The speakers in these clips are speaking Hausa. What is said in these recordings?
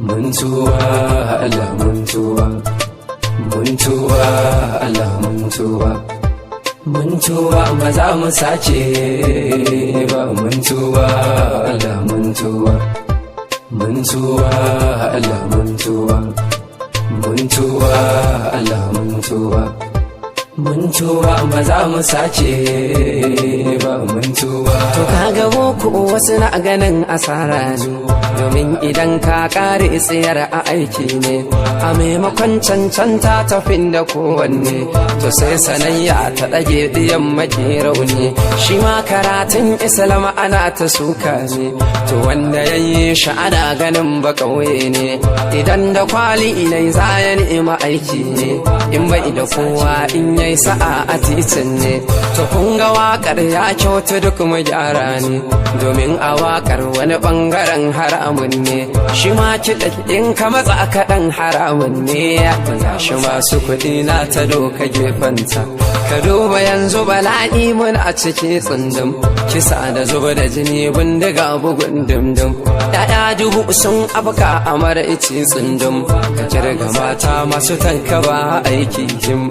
Mun tuba Allah, mun tuba. Mun tuba Allah, mun tuba. Mun tuba, ba za mu sace ba. Mun tuba Allah, mun tuba. Mun tuba Allah, mun tuba. Mun tuba Allah, mun tuba. Mun tuba, ba za mu sace ba. Mun tuba. To kaga boko, wasu na ganin asara ne, domin idan ka kare tsayar a aiki ne a maimakon cancanta tafin da kowanne, to sai sanayya ta ɗage ɗiyan maki rauni. Shi ma karatun Islam ana ta suka ne, to wanda ya yi shi ana ganin ba ƙauye ne. Idan da kwali ilai za ya nema aiki ne, in bai da kowa in yayi sa'a a titin ne. To kun ga waƙar ya kyauta duk mu gyara ne, domin a waƙar wani ɓangaren haramun ne. Shi ma kiɗa in ka matsa kaɗan haramun ne. Shi masu kuɗi na ta doka gefenta. Ka duba yanzu bala'i mun a ciki tsundum, kisa da zuba da jini, bindiga bugun dimdim. Ya'ya dubu sun afka a mara ici tsundum. Ka kirga mata masu tankaba aiki jim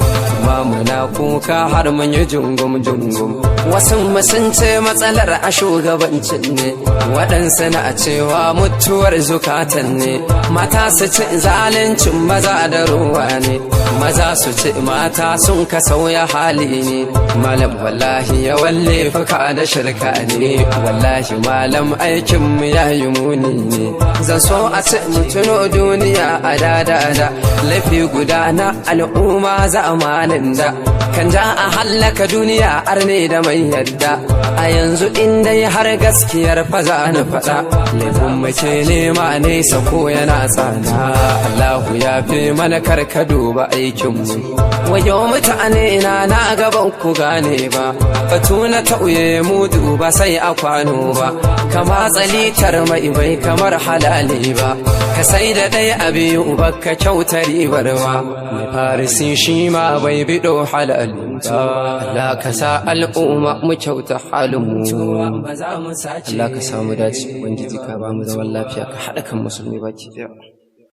ma muna kuka har mun yi jungum jungum. Wasu sun ce matsalar a shugabancin ne, waɗansu na cewa mutuwar zukatan ne. Mata su ci zaluncin maza da ruwa ne, maza su ce mata sun ka sauya hali ne. Malam, wallahi yawan laifuka da shirka ne. Wallahi malam, aikin mu ya yi muni ne. Zan so a ce mu tuno duniya a da laifi guda na al'umma zamanin da kan ja a hallaka duniya, arne da mai yadda. A yanzu in dai har gaskiyar faza na faɗa, laifin mace nema nesa ko yana tsada. Allahu ya fi mana, karka duba aikinmu. Wayo mutane na, na gaban ku gane ba, batu na tauye mudu ba sai a kwano ba, kama tsalitar mai bai kamar halali ba, ka sai da ɗaya a biyu baka kyauta ribar ba. Mai farisi shi ma bai biɗo halali ba. Allah ka sa al'umma mu kyauta halin mu. Allah ka samu dace. Ubangiji ka ba mu zaman lafiya, ka haɗa kan musulmi baki ɗaya.